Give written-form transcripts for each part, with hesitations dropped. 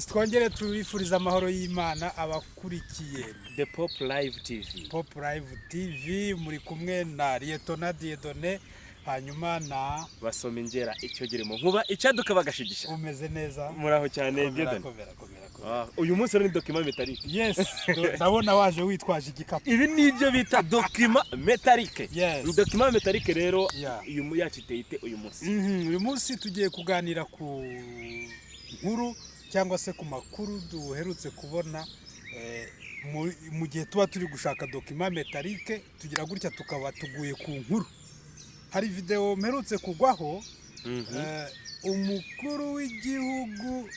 Twongere tubifuriza amahoro y'Imana abakurikiye The Pop Live TV. Pop Live TV. Muri kumwe na Liyetona Dieudonné, hanyuma na Basoma ingera icyogere mu nkuba, icyaduka bagashigisha. Umeze neza? Muraho cyane. Komera. Dieudonné. Komera, komera, komera. Ah, uyu munsi rero ni document métallique. Yes, ndabona waje witwaje igikapu. Ibi ni ibyo bita document métallique. Yes. Ni document métallique rero. Uyu yacu iteye ite uyu munsi? Uyu munsi tugiye kuganira ku nkuru cyangwa se ku makuru duherutse kubona mu gihe tuba turi gushaka document métallique, tugira gutya tukaba tuguye ku nkuru. Hari videwo mperutse kugwaho, umukuru w'igihugu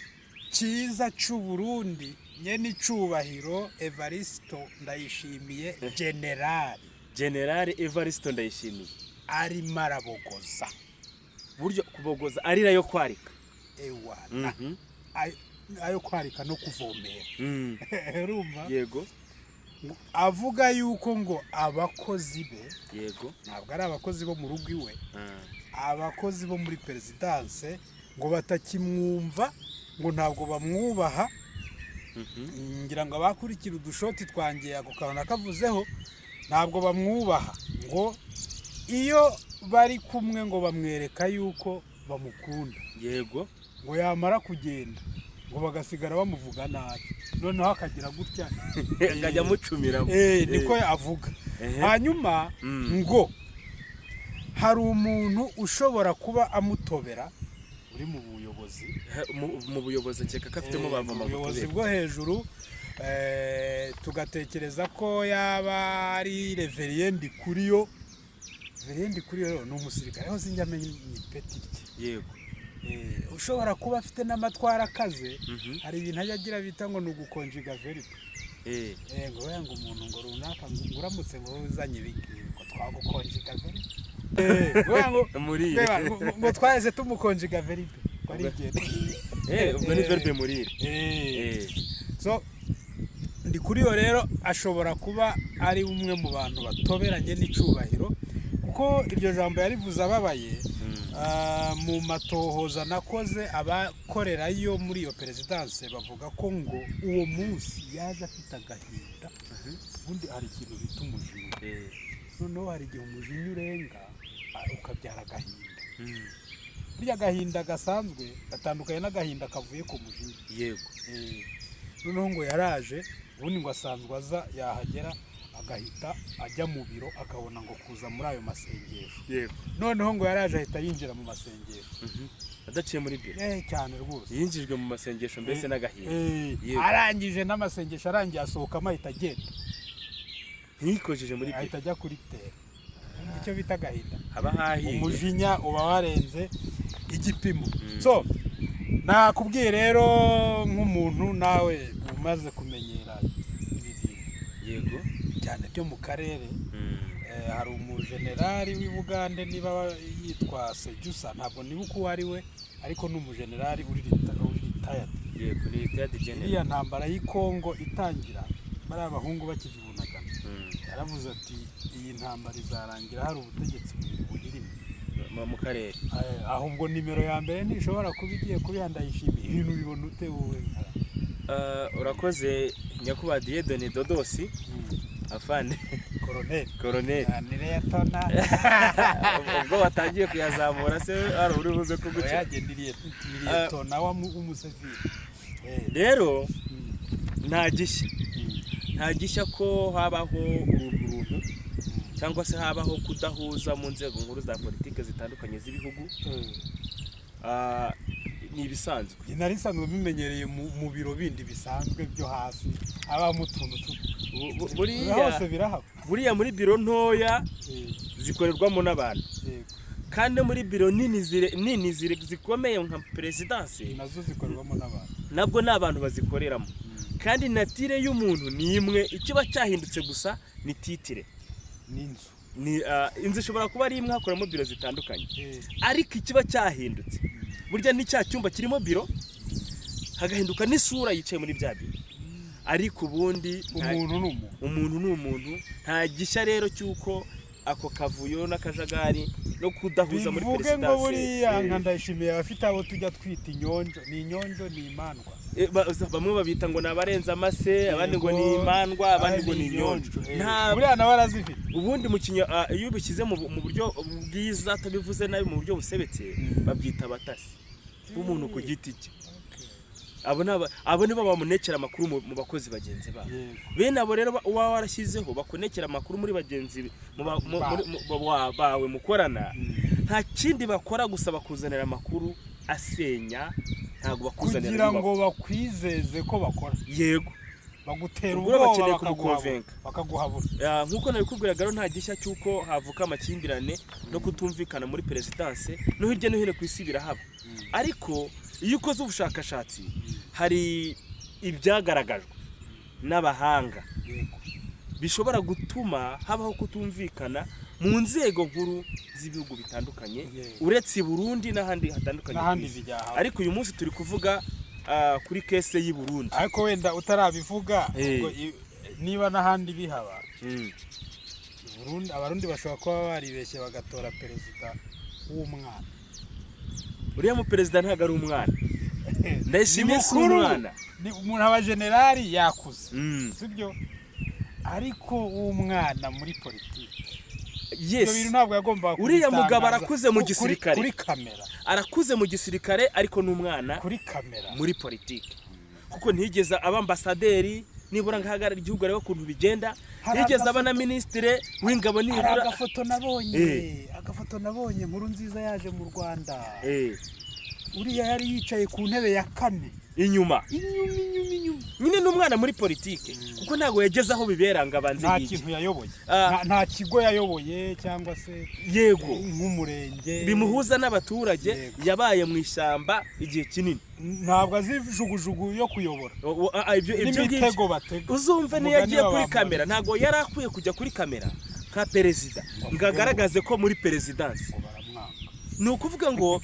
cyiza cy'u Burundi, nyene icubahiro Evaristo Ndayishimiye, generali. General Evaristo Ndayishimiye. Arimo arabogoza. Buryo kubogoza arira yo kwarika. Ewana, ayo kwarika no kuvomera. Urumva? Yego. Avuga yuko ngo abakozi be, ntabwo ari abakozi bo mu rugo iwe, abakozi bo muri perezidanse ngo batakimwumva, ngo ntabwo bamwubaha. Ngira ngo abakurikira udushoti twanjye ako kantu nakavuzeho. Ntabwo bamwubaha, ngo iyo bari kumwe ngo bamwereka yuko bamukunda, ngo yamara kugenda ngo bagasigara bamuvuga nabi, noneho akagira gutya akajya amucumiramo. Niko avuga. Hanyuma ngo hari umuntu ushobora kuba amutobera uri mu buyobozi. Mu buyobozi nkeka ko afitemo bavoma. Mu buyobozi bwo hejuru, tugatekereza ko yaba ari Révérien Ndikuriyo. Révérien Ndikuriyo rero ni umusirikare, aho sinjya amenya ipeti rye. Ushobora kuba afite n'amatwara akaze. Hari ibintu ajya agira bita ngo ni ugukonjiga verbe. Ngo wenda ngo umuntu ngo runaka ngo uramutse ngo uzanye ibi ngo twagukonjiga verbe. Ngo ngo murire. Reba, ngo twaheze tumukonjiga verbe ngo arigende. Ubwo ni verbe murire. So Ndikuriyo rero ashobora kuba ari umwe mu bantu batoberanye n'icubahiro, kuko iryo jambo yarivuze ababaye. Mu matohoza nakoze, abakorerayo muri iyo perezidanse bavuga ko ngo uwo munsi yaje afite agahinda. Ubundi hari ikintu bita umujinya. Noneho hari igihe umujinya urenga, ukabyara agahinda. Burya agahinda gasanzwe gatandukanye n'agahinda kavuye ku mujinya. Noneho ngo yaraje, ubundi ngo asanzwe aza, yahagera agahita ajya mu biro, akabona ngo kuza muri ayo masengesho. Noneho ngo yaraje ahita yinjira mu masengesho. Adaciye muri biro. Cyane rwose. Yinjijwe mu masengesho mbese n'agahinda. Arangije n'amasengesho arangiye, asohokamo ahita agenda. Ntiyikojeje muri biro. Ahita ajya kuri terrain. Icyo bita agahinda, haba hahiye. Umujinya uba warenze igipimo. So nakubwiye rero, nk'umuntu nawe umaze kumenyera ibi bintu cyane byo mu karere, hari umujenerali w'i Bugande, niba yitwa Sejusa, ntabwo nibuka uwo ari we, ariko ni umujenerali uri retired. Yego, ni retired general. Iriya ntambara y'i Kongo itangira, bariya abahungu bakiva i Bunagana, yaravuze ati: "Iyi ntambara izarangira hari ubutegetsi bubiri buhirimo Mu karere." Aho ubwo nimero ya mbere ntishobora kuba igiye kubiha Ndayishimiye? Ibintu bibona ute wowe? Urakoze nyakubahwa Dieudonné Dodosi afande. Koroneli. Koroneli. Ni liyetona. Ubwo watangiye kuyazamura se, hari uri buze kuguca? Oya, ni liyetona w'umusivili. Rero nta gishya, nta gishya ko habaho urunturuntu cyangwa se habaho kudahuza mu nzego nkuru za politiki zitandukanye z'ibihugu. Ni ibisanzwe. Njye nari nsanzwe bimenyereye mu biro bindi bisanzwe byo hasi habamo utuntu Buriya hose birahaba. Buriya muri biro ntoya zikorerwamo n'abantu, kandi muri biro nini nini zikomeye nka perezidansi, nazo zikorerwamo n'abantu. Nabwo ni abantu bazikoreramo, kandi nature y'umuntu ni imwe. Ikiba cyahindutse gusa ni titre. N'inzu. Ni inzu ishobora kuba ari imwe hakoreramo biro zitandukanye, ariko ikiba cyahindutse burya ni cya cyumba kirimo biro, hagahinduka n'isura yicaye muri bya biro, ariko ubundi umuntu ni umuntu. Umuntu ni umuntu. Nta gishya rero cy'uko ako kavuyo n'akajagari no kudahuza muri Bivuge ngo perezidansi. Buriya nka Ndayishimiye abafite abo tujya twita inyonjo, ni inyonjo, ni imandwa. Bamwe babita ngo ni abarenze amase, abandi ngo ni imandwa, abandi ngo ni inyonjo. Nta Buriya nawe arazifite. Ubundi mu kinya iyo ubishyize mu buryo bwiza, atabivuze nabi, mu buryo busebetse, babyita abatasi b'umuntu ku giti cye. Abo nibo bamunekera amakuru mu bakozi bagenzi babo. Bene abo rero uba warashyizeho bakunekera amakuru muri bagenzi mu ba- mu- muri- mu- bawe mukorana, nta kindi bakora gusa bakuzanira amakuru asenya, ntabwo bakuzanira Kugira ayubaka. ngo bakwizeze ko bakora. Yego. Bagutera Ubwo rero ubwoba, bakeneye bakaguhabura. kumukonvenka. Bakaguhabura. Nk'uko nabikubwiraga rero, nta gishya cy'uko havuka amakimbirane no kutumvikana muri perezidanse, no hirya no hino ku isi birahaba. Ariko iyo ukoze ubushakashatsi, hari ibyagaragajwe n'abahanga bishobora gutuma habaho kutumvikana mu nzego nkuru z'ibihugu bitandukanye, uretse i Burundi n'ahandi hatandukanye ku N'ahandi isi. bijyaha. Ariko uyu munsi turi kuvuga kuri case y'i Burundi. Ariko wenda utarabivuga, ubwo niba n'ahandi bihaba, Abarundi bashobora kuba baribeshye bagatora perezida w'umwana. Uriya mu perezida ntabwo ari umwana, Ndayishimiye Ni si mukuru. umwana. Ni umuntu aba generali yakuze, sibyo? Ariko w'umwana muri politiki, ibyo bintu ntabwo yagombaga Uriya mugabo kubitangaza arakuze mu gisirikare. Kuri kamera. Arakuze mu gisirikare, ariko n'umwana Kuri kamera. muri politiki, kuko ntiyigeze aba ambasaderi nibura ngo ahagarare igihugu arebe ukuntu bigenda. Hari Ntiyigeze aba na minisitire w'ingabo Hari nibura. agafoto nabonye, agafoto nabonye Nkuru Nziza yaje mu Rwanda, uriya yari yicaye ku ntebe ya kane. Inyuma. Inyuma, inyuma, inyuma. Nyine ni umwana muri politiki, kuko ntabwo yageze aho bibera ngo abanze Nta yige. kintu yayoboye. Ah. Nta kigo yayoboye cyangwa se nk'umurenge Bimuhuza n'abaturage. Yabaye mu ishyamba igihe kinini. Ntabwo azi jugujugu yo kuyobora Ibyo ngibyo n'imitego batega. Uzumve niyo Umugani yagiye kuri w'abantu. kamera, ntabwo yari akwiye kujya kuri kamera nka perezida ngo agaragaze ko muri perezidansi. Ngo baramwanga. Ni ukuvuga ngo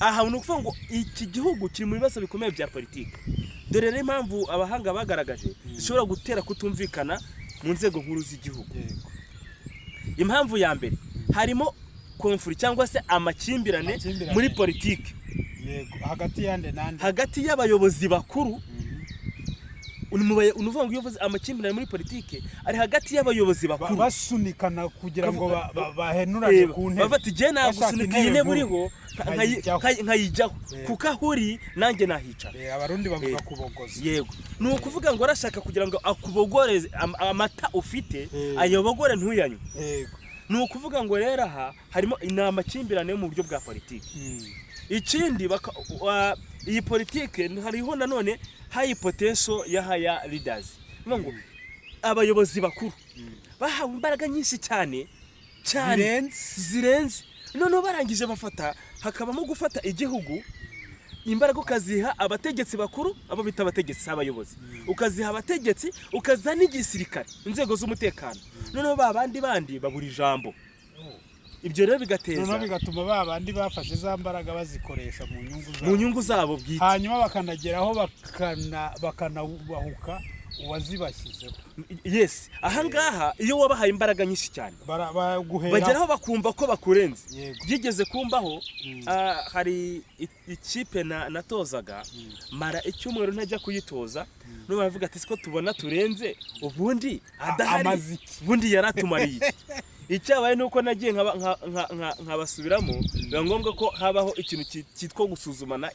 aha, ni ukuvuga ngo iki gihugu kiri mu bibazo bikomeye bya politiki. Dore rero impamvu abahanga bagaragaje zishobora gutera kutumvikana mu nzego nkuru z'igihugu. Impamvu ya mbere harimo conflit cyangwa se amakimbirane Amakimbirane. muri politiki. Yego, hagati yande nande? Hagati y'abayobozi bakuru. Ni ukuvuga ngo iyo uvuze amakimbirane muri politiki, ari hagati y'abayobozi bakuru. Basunikana kugira ngo bahenurane ku ntebe. Bafata igihe, Bashaka nagusunika iyi intebe ntebe nkuru. uriho Nkayijyaho. nkayijyaho, kuko aho uri nanjye nahicara. Abarundi bavuga kubogoza. Yego, ni ukuvuga ngo arashaka kugira ngo akubogore amata ufite, ayobogore ntuyanywe. Ni ukuvuga ngo rero aha harimo ni amakimbirane yo mu buryo bwa politiki. Ikindi iyi politike hariho nanone high potential ya higher leaders. Ni ukuvuga ngo abayobozi bakuru bahawe imbaraga nyinshi cyane cyane Zirenze. zirenze, noneho barangije bafata, hakabamo gufata igihugu, imbaraga ukaziha abategetsi bakuru, abo bita abategetsi, si abayobozi, ukaziha abategetsi, ukaziha n'igisirikare, inzego z'umutekano, noneho ba bandi bandi babura ijambo. Ibyo rero bigateza Noneho bigatuma ba bandi bafashe za mbaraga bazikoresha mu nyungu zabo. Mu nyungu zabo bwite. Hanyuma bakanageraho bakanabahuka uwazibashyizeho. Yes, ahangaha iyo wabahaye imbaraga nyinshi cyane, Baguhera bageraho bakumva ko bakurenze. Byigeze kumbaho, hari ikipe natozaga, mara icyumweru ntajya kuyitoza, none baravuga ati: "Siko tubona turenze, ubundi adahari Amaze iki?" Ubundi yaratumariye iki? Icyabaye ni uko nagiye nkabasubiramo, biba ngombwa ko habaho ikintu cyitwa gusuzumana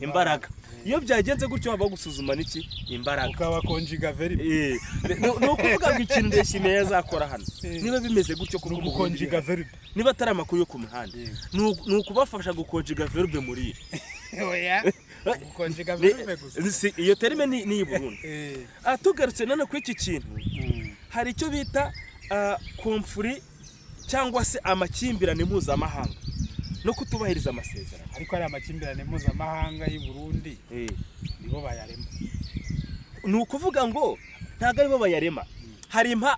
imbaraga. Iyo byagenze gutyo, habaho gusuzumana iki? Imbaraga. Ukaba conjuga verbe. Ni ukuvuga ngo ikintu Ndayishimiye yazakora hano, niba bimeze gutyo Ni kuko mu Burundi ugukonjiga verbe. niba atari amakuru yo ku muhanda, ni ukubafasha gukonjiga verbe muri iri. Oya, gukonjiga verbe gusa. Iyo terme ni iy'i Burundi. Tugarutse none kuri iki kintu, hari icyo bita conflit cyangwa se amakimbirane mpuzamahanga no kutubahiriza amasezerano. Ariko ari amakimbirane mpuzamahanga y'i Burundi, nibo bayarema. Ni ukuvuga ngo ntabwo aribo bayarema,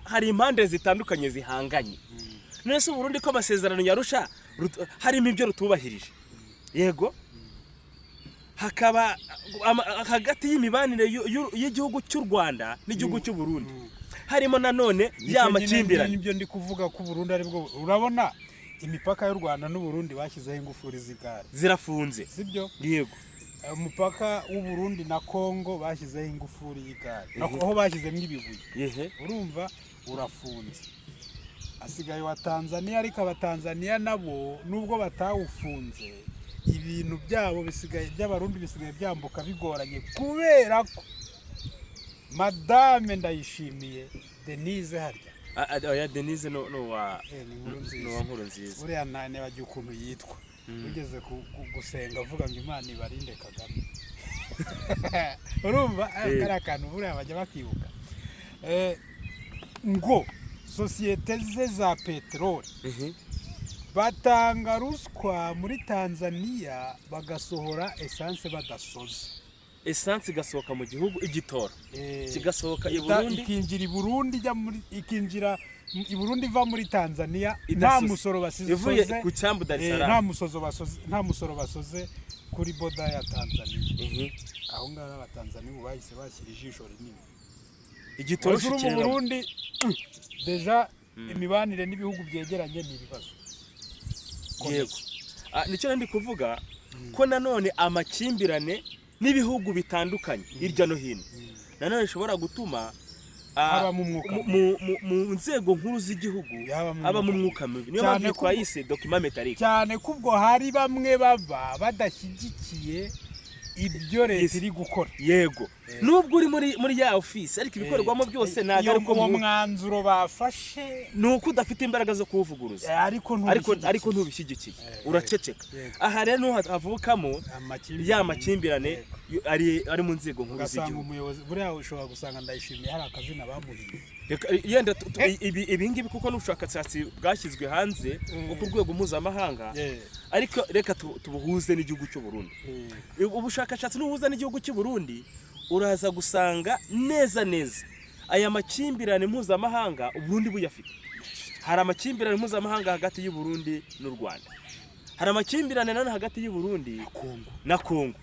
hari impande zitandukanye zihanganye. None se Burundi ko amasezerano yarusha harimo ibyo rutubahirije, yego, hakaba hagati y'imibanire y'igihugu cy'u Rwanda n'igihugu cy'u Burundi harimo nanone ya Nicyo nyine. makimbirane. Nibyo ndi kuvuga ko Burundi aribwo, urabona imipaka y'u Rwanda n'u Burundi bashyizeho ingufuri z'igare. Zirafunze. Sibyo? Yego. Umupaka w'u Burundi na Kongo bashyizeho ingufuri y'igare, aho bashyizemo ibibuye. Urumva urafunze, asigaye wa Tanzania. Ariko abatanzaniya nabo, nubwo batawufunze, ibintu byabo bisigaye, by'Abarundi bisigaye byambuka bigoranye, kubera ko Madame Ndayishimiye Denise harya. Oya, Denise no wa Ni inkuru nziza. No wa nkuru nziza. Buriya nibagiwe ukuntu yitwa, ugeze gusenga avuga ngo Imana ibarinde Kagame. Urumva kariya kantu buriya bajya bakibuka. Ngo sosiyete ze za peteroli batanga ruswa muri Tanzania, bagasohora esanse badasoze. Esanse igasohoka mu gihugu, igitora kigasohoka i Burundi. Ikinjira i Burundi, ijya muri, ikinjira i Burundi iva muri Tanzania nta Idasoze. musoro basize. Ivuye ku cyambu Dar es Salaam. Nta musozo basoze, nta musoro basoze kuri border ya Tanzania. Aho ngaho Abatanzania ubu bahise bashyira ijisho rinini. Igitoro Uri mu kirenga. Burundi déjà imibanire n'ibihugu byegeranye ni ibibazo. Yego. Nicyo ndi kuvuga ko nanone amakimbirane n'ibihugu bitandukanye hirya no hino nanone bishobora gutuma Habamo umwuka mu nzego nkuru z'igihugu Habamo habamo umwuka umwuka mubi. Niyo Cyane mpamvu ko- twayise document métallique. Cyane ko ubwo hari bamwe baba badashyigikiye ibyo leta iri gukora. Yego, nubwo uri muri ya office, ariko ibikorerwamo byose ntabwo Iyo ari uko uwo mwanzuro bafashe ni uko udafite imbaraga zo kuwuvuguruza. Ariko Ariko ntubishyigikiye. Ariko ntubishyigikiye, uraceceka. Aha rero niho havukamo Amakimbirane. ya makimbirane ari mu nzego nkuru Ugasanga z'igihugu. umuyobozi, buriya ushobora gusanga Ndayishimiye hari akazina bamuhiye. Reka, yenda ibi ngibi, kuko n'ubushakashatsi bwashyizwe hanze bwo ku rwego mpuzamahanga, ariko reka tubuhuze n'igihugu cy'u Burundi. Ubushakashatsi n'ubuhuza n'igihugu cy'u Burundi, uraza gusanga neza neza aya makimbirane mpuzamahanga Uburundi buyafite. Hari amakimbirane mpuzamahanga hagati y'u Burundi n'u Rwanda, hari amakimbirane nanone hagati y'u Burundi Kongo. na Kongo,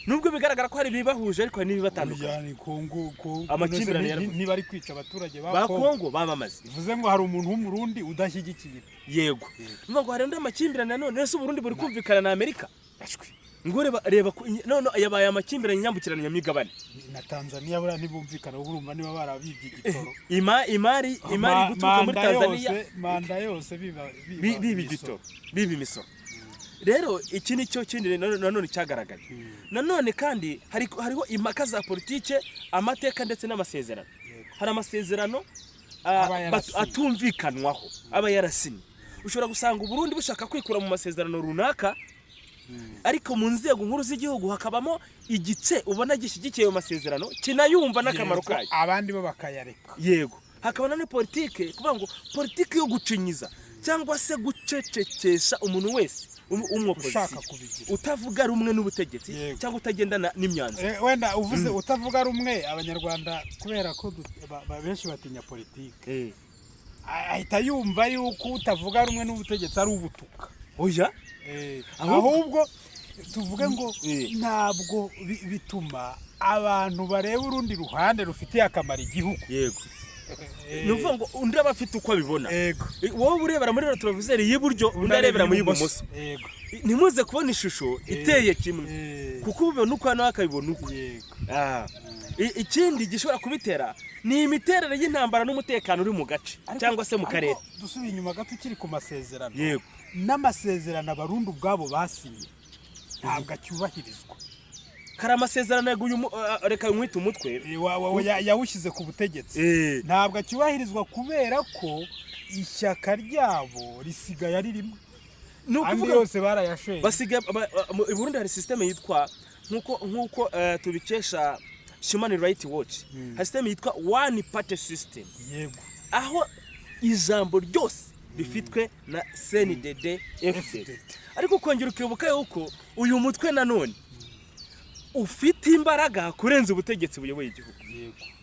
nubwo bigaragara ko hari ibibahuje, ariko hari n'ibibatandukanye. Oya, ni Kongo, Kongo. Amakimbirane None se niba ari kwica abaturage ba ba Kongo, Kongo bamamaze. Bivuze ngo hari umuntu w'Umurundi udashyigikiye ibyo. Yego, niyo ngo hari andi makimbirane nanone. Ese Uburundi buri kumvikana na Amerika? Ngo reba reba none yabaye amakimbirane nyambukiranyamigabane. Na Tanzania buriya ntibumvikana, kuko urumva niba barabibye igitoro, Imari guturuka muri manda Tanzania yose, manda yose biba biba imisoro. Igitoro, biba imisoro. Rero iki ni cyo kindi nanone cyagaragaye. Nanone kandi hariho impaka za politike, amateka ndetse n'amasezerano. Hari amasezerano Aba yarasinye. atumvikanwaho, aba yarasinye. Ushobora gusanga Uburundi bushaka kwikura mu masezerano runaka, ariko mu nzego nkuru z'igihugu hakabamo igice ubona gishyigikiye ayo masezerano, kinayumva n'akamaro Yego, kayo. abandi bo bakayareka. Yego, hakaba na politike, kuvuga ngo politike yo gucinyiza cyangwa se gucecekesha umuntu wese Ushaka w'umwopozisiyo kubigira. utavuga rumwe n'ubutegetsi cyangwa utagendana n'imyanzuro. Wenda uvuze utavuga rumwe, Abanyarwanda kubera ko benshi batinya politike, ahita yumva yuko utavuga rumwe n'ubutegetsi ari ubutuka. Oya. Ahubwo tuvuge ngo ntabwo bituma abantu bareba urundi ruhande rufitiye akamaro igihugu. Yego, ni ukuvuga ngo undi aba afite uko abibona. Wowe urebera muri rétroviseur y'iburyo, undi arebera mu y'ibumoso. Ntimuze kubona ishusho iteye kimwe, kuko ubibona uko nawe akabibona uko. Ikindi gishobora kubitera ni imiterere y'intambara n'umutekano uri mu gace cyangwa se mu karere. Ariko dusubiye inyuma gato, ukiri ku masezerano, Yego. n'amasezerano Abarundi ubwabo basinye ntabwo acyubahirizwa. Hari amasezerano yaguye reka nkwite umutwe. Yawushyize ku butegetsi, ntabwo acyubahirizwa kubera ko ishyaka ryabo risigaye ari rimwe, Ni andi ukuvuga yose barayashenye. Basigaye i Burundi hari système yitwa, nkuko tubikesha Human Rights Watch, hari système yitwa one party system, aho ijambo ryose rifitwe na CNDD FDD. FDD. Ariko ukongera ukibuka yuko uyu mutwe nanone ufite imbaraga kurenza ubutegetsi buyoboye igihugu.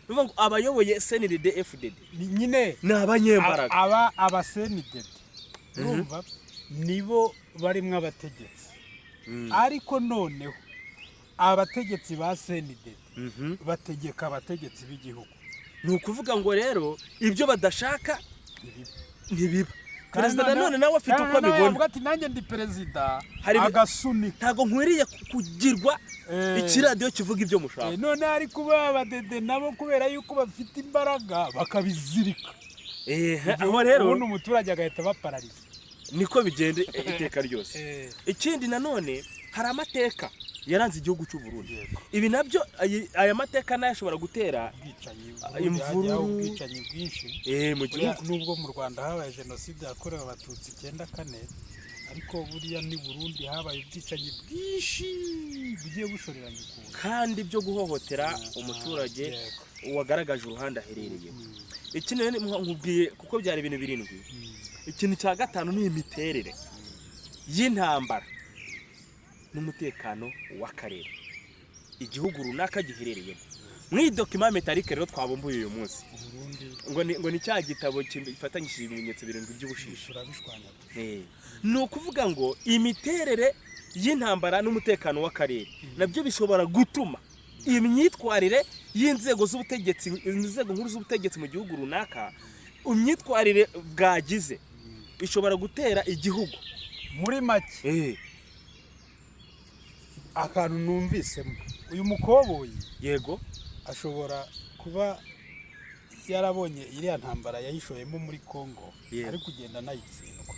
Bivuga ngo abayoboye CNDD FDD Ni nyine ni abanyembaraga. Aba CNDD, urumva nibo barimwo abategetsi, ariko noneho abategetsi ba CNDD bategeka abategetsi b'igihugu. Ni ukuvuga ngo rero ibyo badashaka Ntibiba. ntibiba. Perezida nanone nawe afite uko abibona. Avuga ati nanjye ndi perezida, agasunika. Ntabwo nkwiriye kugirwa ikiradiyo kivuga ibyo mushaka. None ari kuba abadede nabo, kubera yuko bafite imbaraga, bakabizirika. Aho rero ubundi umuturage agahita baparariza. Niko bigenda iteka ryose. Ikindi nanone, hari amateka yaranze igihugu cy'u Burundi. Ibi nabyo, aya mateka nayo ashobora gutera ubwicanyi, imvururu. Ubwicanyi bwinshi mu Buriya gihugu. Nubwo mu Rwanda habaye jenoside yakorewe Abatutsi 94, ariko buriya ni Burundi habaye ubwicanyi bwinshi bugiye bushoreranye ukuntu. Kandi byo guhohotera umuturage wagaragaje uruhande aherereyeho. Ikindi rero nkubwiye, kuko byari ibintu birindwi, ikintu cya gatanu ni imiterere y'intambara n'umutekano w'akarere igihugu runaka giherereyemo. Muri iyi document métallique rero twabumbuye uyu munsi, Uburundi ngo ni cya gitabo gifatanyishije ibimenyetso birindwi by'ubushishi. Turabishwanya. Ni ukuvuga ngo imiterere y'intambara n'umutekano w'akarere nabyo bishobora gutuma imyitwarire y'inzego z'ubutegetsi, inzego nkuru z'ubutegetsi mu gihugu runaka, imyitwarire bwagize ishobora gutera igihugu. Muri make, akantu numvisemo, uyu mukoboyi ashobora kuba yarabonye iriya ntambara yayishoyemo muri Congo, ari kugenda anayitsindwa.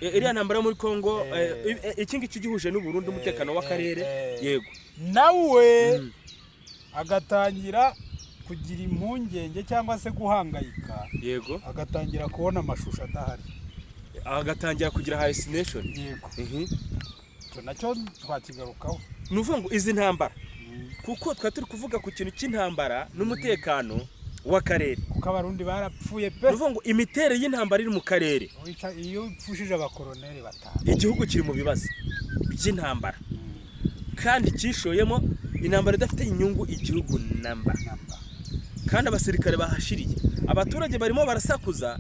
Iriya ntambara yo muri Congo, iki ngiki gihuje n'Uburundi, umutekano w'akarere. Nawe agatangira kugira impungenge cyangwa se guhangayika, agatangira kubona amashusho adahari. Agatangira kugira hallucination. Yego, icyo nacyo twakigarukaho. Ni ukuvuga ngo izi ntambara, kuko twari turi kuvuga ku kintu cy'intambara n'umutekano w'akarere, kuko Abarundi barapfuye ni pe. ukuvuga ngo imiterere y'intambara iri mu karere, Iyo upfushije abakoroneri batanu, igihugu kiri mu bibazo by'intambara kandi cyishoyemo intambara idafite inyungu igihugu namba. Namba. Kandi abasirikare bahashiriye, abaturage barimo barasakuza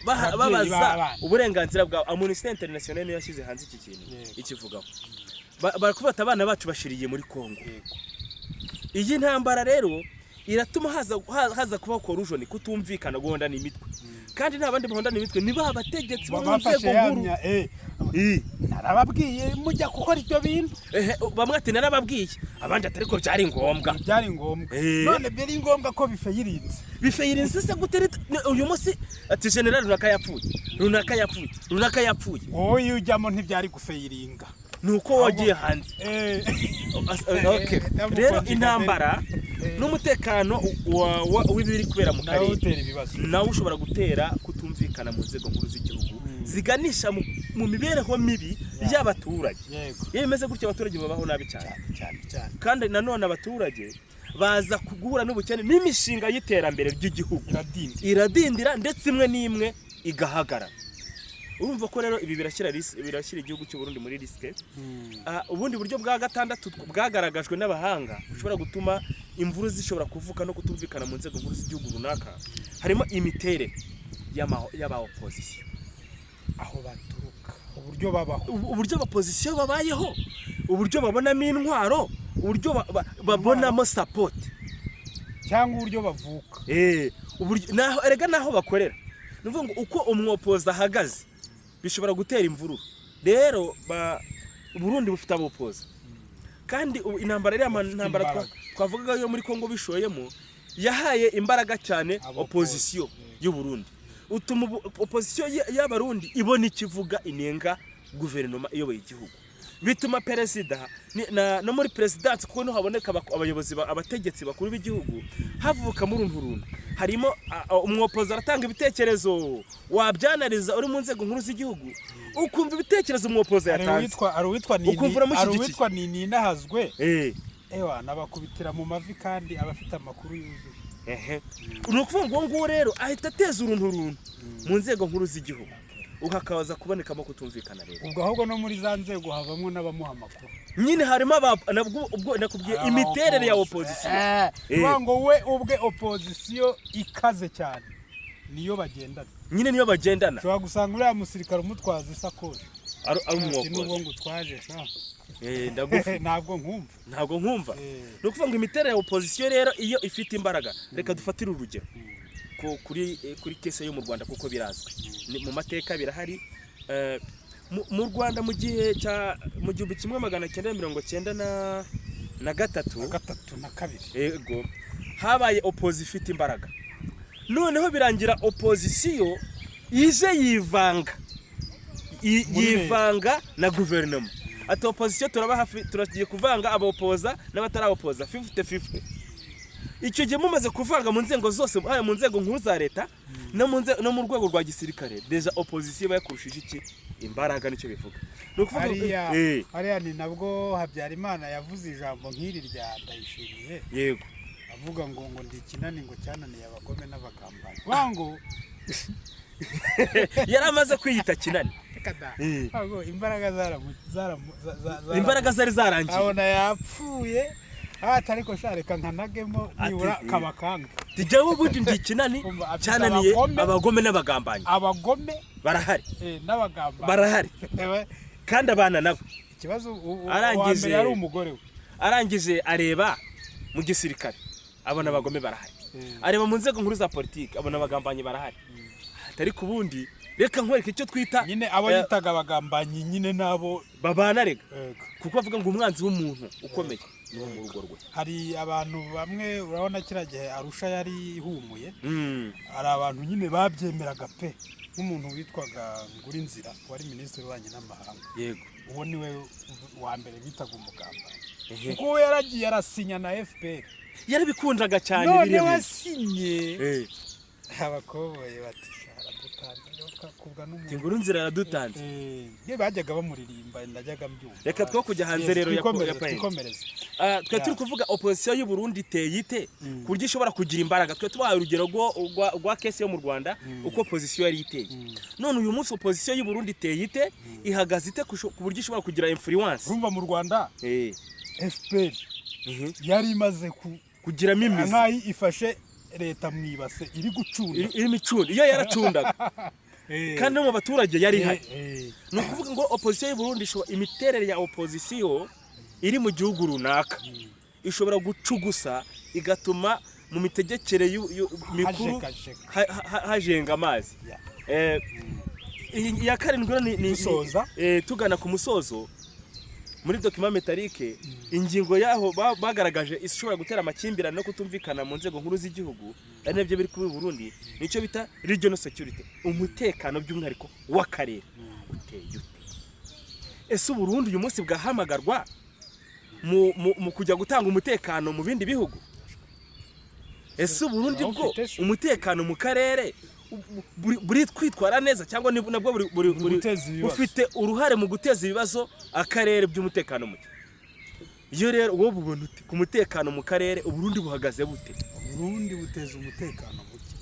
Ababyeyi babaza b'abana. uburenganzira bwa Amnesty International niyo yashyize hanze iki kintu ikivugaho. Barakubata abana bacu bashiriye muri Congo. Iyi ntambara rero iratuma haza kubaho collusion, kutumvikana, guhondana imitwe, kandi nta bandi bahondana imitwe, ni ba bategetsi bo mu Bafashe nzego nkuru. yamya narababwiye mujya gukora ibyo bintu. Ehe, bamwe ati narababwiye, abandi ati ariko byari ngombwa. Byari ngombwa. None byari ngombwa ko bifeyirinze? Bifeyirinze se gute? Uyu munsi ati general runaka yapfuye, runaka yapfuye, runaka yapfuye. Wowe iyo ujyamo ntibyari gufeyiringa. Ni uko wagiye hanze. Okay. Rero intambara n'umutekano w'ibiri kubera mu nawe karere utera ibibazo. Nawe ushobora gutera kutumvikana mu nzego nkuru z'igihugu, ziganisha mu mibereho mibi y'abaturage. Iyo bimeze gutyo, abaturage babaho nabi cyane. Cyane cyane cyane. Kandi nanone abaturage baza guhura n'ubukene, n'imishinga y'iterambere ry'igihugu iradindira. Iradindira, ndetse imwe n'imwe igahagarara. Urumva ko rero ibi birashyira igihugu cy'u Burundi muri risque. Ubundi buryo bwa gatandatu bwagaragajwe n'abahanga bushobora gutuma imvuru zishobora kuvuka no kutumvikana mu nzego nkuru z'igihugu runaka, harimo imiterere y'aba opposition, aho baturuka, uburyo babaho, uburyo opposition babayeho, uburyo babonamo intwaro, uburyo babonamo support, cyangwa uburyo bavuka. Uburyo naho erega naho bakorera. Ni ukuvuga ngo uko umwopoza ahagaze bishobora gutera imvururu. Rero Burundi bufite abopoza, kandi ubu intambara, iriya Bafite ntambara imbaraga. twavugaga yo muri Congo bishoyemo, yahaye imbaraga cyane Abopoza. opposition y'u Burundi, utuma opposition y'Abarundi ibona ikivuga inenga guverinoma iyoboye igihugu, bituma perezida no muri perezidansi, kuko niho haboneka abayobozi abategetsi bakuru b'igihugu, havukamo uruntu runtu. Harimo umwopoza aratanga ibitekerezo, wabyanariza uri mu nzego nkuru z'igihugu, ukumva ibitekerezo umwopoza hari yatanze, uwitwa hari uwitwa Nini ukumva hari uramushyigikiye. uwitwa Nini Nahazwe, ewa nabakubitira mu mavi, kandi aba afite amakuru yuzuye. Ehe, ni ukuvuga ngo uwo nguwo rero ahita ateza uruntu runtu mu nzego nkuru z'igihugu, hakaza kubonekamo kutumvikana rero. Ubwo ahubwo no muri za nzego havamo n'abamuha amakuru. Nyine harimo aba nabwo ubwo nakubwiye imiterere ya opposition. Kuvuga ngo we ubwe opposition ikaze cyane niyo bagendana. Nyine niyo bagendana. Ushobora gusanga uriya musirikare umutwaza isakoshi ari ati nubwo umwopozi ngo utwaje sha, ndagufi ntabwo nkumva. Ntabwo nkumva. Ni ukuvuga ngo imiterere ya opposition rero iyo ifite imbaraga, reka dufatire urugero ku by'umwihariko kuri case yo mu Rwanda, kuko birazwi. Ni mu mateka birahari. Mu Rwanda mu gihe cya mu 1993, Na gatatu na kabiri. Ego, habaye opposition ifite imbaraga, noneho birangira opposition ije yivanga Muri leta. yivanga na guverinoma, ati opposition turaba hafi, turagiye kuvanga abaopoza n'abatarabopoza 50-50. Icyo gihe mumaze kuvanga mu nzego zose, haba mu nzego nkuru za leta no mu rwego rwa gisirikare, déjà opposition iba yakurushije iki? Imbaraga. Nicyo bivuga, ni ukuvuga Hariya hariya ni nabwo Habyarimana yavuze ijambo nk'iri rya Ndayishimiye, avuga ngo ndi ikinani ngo cyananiye abagome n'abagambanyi wango. Yari amaze kwiyita kinani. Reka da. Ntabwo imbaraga zaramu zaramu Imbaraga zari zarangiye. Abona yapfuye, ati ariko sha reka nkanagemo nibura kabakanga. Tijyaho ubundi ndi ikinani Umva, afite cyananiye abagome. Abagome n'abagambanyi. Abagome barahari. N'abagambanyi Barahari kandi abana nabo. Ikibazo uwa mbere yari umugore we. Arangije areba mu gisirikare abona abagome barahari, areba mu nzego nkuru za politiki abona abagambanyi barahari, ariko ubundi reka nkwereke icyo twita Nyine abo yitaga abagambanyi nyine nabo babana rega, Yego. kuko bavuga ngo umwanzi w'umuntu ukomeye ni uwo mu rugo rwe. Hari abantu bamwe, urabona kiriya gihe Arusha yari ihumuye, hari abantu nyine babyemeraga pe, nk'umuntu witwaga Ngurinzira wari minisitiri w'ububanyi n'amahanga. Uwo niwe wa mbere bitaga umugambanyi, kuko we yaragiye arasinya na FPR. Yarabikundaga cyane None biriya bintu. wasinye, abakoboyi bati aradutanze kubwa n'umuntu. Inguru nzira yaradutanze. Ye bajyaga bamuririmba, najyaga mbyumva. Reka two kujya hanze Yes, rero ya twikomereze, ya point. Twikomereze. Ah, twe turi kuvuga opposition y'u Burundi iteye ite ku buryo ishobora kugira imbaraga. Twe tubahaye urugero rwa case yo mu Rwanda, uko opposition yari iteye. None uyu munsi opposition y'u Burundi iteye ite, ihagaze ite ku buryo ishobora kugira influence? Urumva mu Rwanda FPR yari imaze ku Kugiramo imizi. Nk'aho ifashe leta mu ibase iri gucunda. Irimo icunda, iyo yaracundaga kandi no mu baturage yari ihari. Ni ukuvuga ngo opposition y'u Burundi imiterere ya opposition iri mu gihugu runaka ishobora gucugusa igatuma mu mitegekere mikuru Hajegajega. hajenga amazi. Iya karindwi rero Dusoza. Tugana ku musozo, muri document métallique ingingo yaho bagaragaje ishobora gutera amakimbirane no kutumvikana mu nzego nkuru z'igihugu, ari nabyo biri kuba i Burundi, nicyo bita regional security, umutekano by'umwihariko w'akarere uteye ute? Ese Uburundi uyu munsi bwahamagarwa mu kujya gutanga umutekano mu bindi bihugu? Ese Uburundi bwo Urawufite se? umutekano mu karere buri kwitwara neza, cyangwa nabwo buri Buri guteza ibibazo. bufite uruhare mu guteza ibibazo akarere by'umutekano muke? Iyo rero wowe ubona ute ku mutekano mu karere, Uburundi buhagaze bute? Uburundi buteza umutekano muke,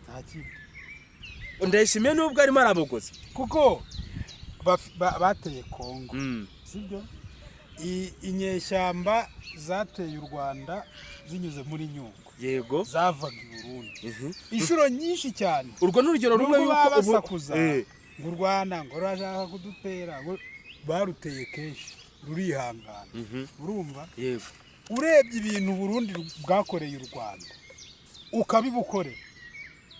nta kindi. Ndayishimiye nubwo arimo arabogoza. Kuko bateye Kongo, sibyo? Inyeshyamba zateye u Rwanda zinyuze muri Nyungwe, zavaga i Burundi inshuro nyinshi cyane. Urwo ni urugero rumwe Nubwo yuko baba basakuza ngo u Rwanda ngo rurashaka kudutera, ngo baruteye kenshi rurihangana, urumva? Yego. Urebye ibintu Burundi bwakoreye u Rwanda ukabibukorera,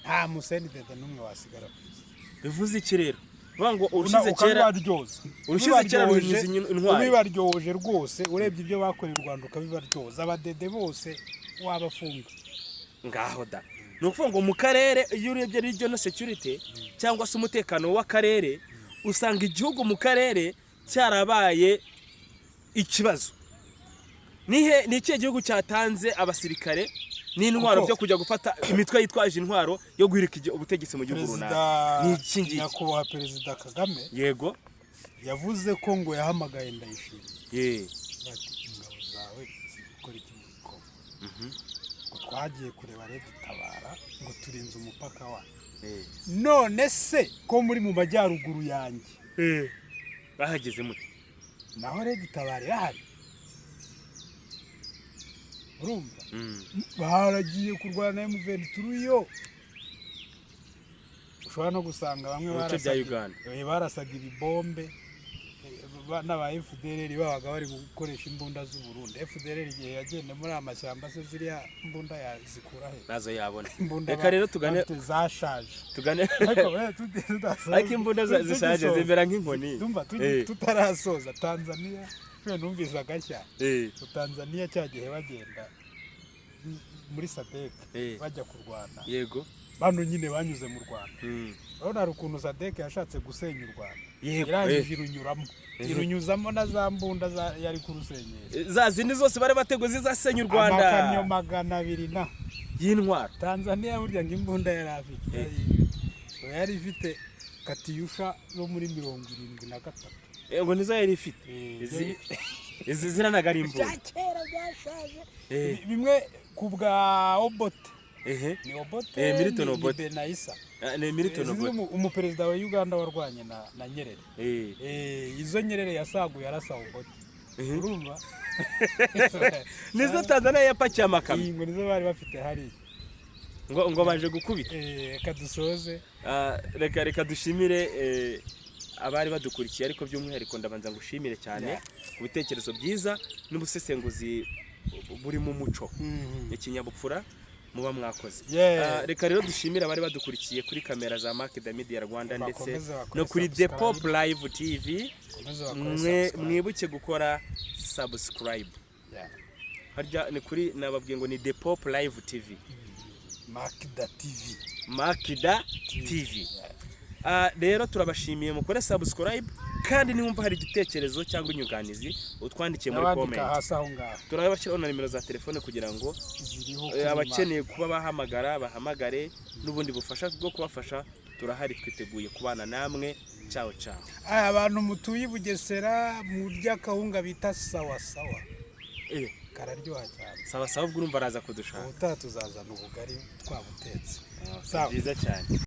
nta musenidede n'umwe wasigara ku isi. Bivuze iki rero? Bavuga ngo urushize kera Ukabibaryoza. Urushize kera Ubibaryoje- ruhinyuza intwari. Ubibaryoje rwose, urebye ibyo bakoreye u Rwanda ukabibaryoza, abadede bose wabafunga. Ngaho da, ni ukuvuga ngo mu karere, iyo urebye regional security cyangwa se umutekano w'akarere, usanga igihugu mu karere cyarabaye ikibazo. Nihe, ni ikihe gihugu cyatanze abasirikare n'intwaro Kuko- byo kujya gufata imitwe yitwaje intwaro yo guhirika ubutegetsi mu gihugu Perezida runaka? Ni iki ngiki. Nyakubahwa Perezida Kagame yavuze ko ngo yahamagaye Ndayishimiye, bati ingabo zawe ziri gukora iki muri Kongo? Ngo twagiye kureba RED Tabara, ngo turinze umupaka wacu. None se ko muri mu majyaruguru yanjye? Bahageze mute? Naho RED Tabara irahari, urumva? Baragiye kurwana na M23 yo, ushobora no gusanga bamwe Mu bice bya barasaga Uganda. Barasaga ibibombe. n'aba FDLR babaga bari gukoresha imbunda z'u Burundi. FDLR igihe yagenda muri aya mashyamba se, ziriya mbunda yazikura he? Nazo yabona. Imbunda Reka rero tugane bafite zashaje. Tugane. Ariko tudasoza- Ariko imbunda zishaje tugisoza. zimera nk'inkoni. Ndumva tutarasoza Tanzania, twe numvise agashya. Tanzania cya gihe bagenda muri SADC, bajya kurwana, bano nyine banyuze mu Rwanda. Urabona hari ukuntu SADC yashatse gusenya u Rwanda, irangije irunyuramo, irunyuzamo na za mbunda yari kurusenyesha. Za zindi zose bari bateguye zizasenya u Rwanda. Amakamyo 200 na y'intwaro. Tanzania burya ngo imbunda yari afite, yari ifite Katyusha zo muri 73. Ngo nizo yari ifite. Izi ziranaga ari imbunda. Bya kera byashaje. Bimwe ku bwa Obote. Ni Obote? Milton Ni Obote. Benaisa. Ah, ni Milton Sinzi. Obote. Umuperezida wa Uganda warwanye na Nyerere. Izo Nyerere yasaguye arasa Obote. Urumva? Nizo Tanzania yapakiye amakamyo. Iyi ngo nizo bari bafite hariya. Ngo baje gukubita. Reka dusoze. Ah, reka dushimire abari badukurikiye, ariko by'umwihariko ndabanza ngushimire cyane ku bitekerezo byiza n'ubusesenguzi burimo umuco, ikinyabupfura muba mwakoze. Ah, reka rero dushimire abari badukurikiye kuri kamera za Mark Media Rwanda ndetse Bakomeze bakore no kuri The subscribe. Pop Live TV. Komeze bakore Mwe subscribe. mwibuke gukora subscribe. Harya ni kuri, nababwiye ngo ni The Pop Live TV. Makida TV. Makida TV. Ah, rero turabashimiye, mukore subscribe, kandi niwumva hari igitekerezo cyangwa inyunganizi utwandikiye muri N'abandika comment. hasi aho ngaho. Turabashyiraho na nimero za telefone kugira ngo ziriho kuri abakeneye kuba bahamagara bahamagare, n'ubundi bufasha bwo kubafasha turahari, twiteguye kubana namwe. Ciao ciao. Aya, abantu mutuye i Bugesera murya akawunga bita sawa sawa. Kararyoha cyane. Sawa sawa, ubwo urumva araza kudushaka. Ubutaha tuzazana ubugari twabutetse. Sawa. Byiza cyane.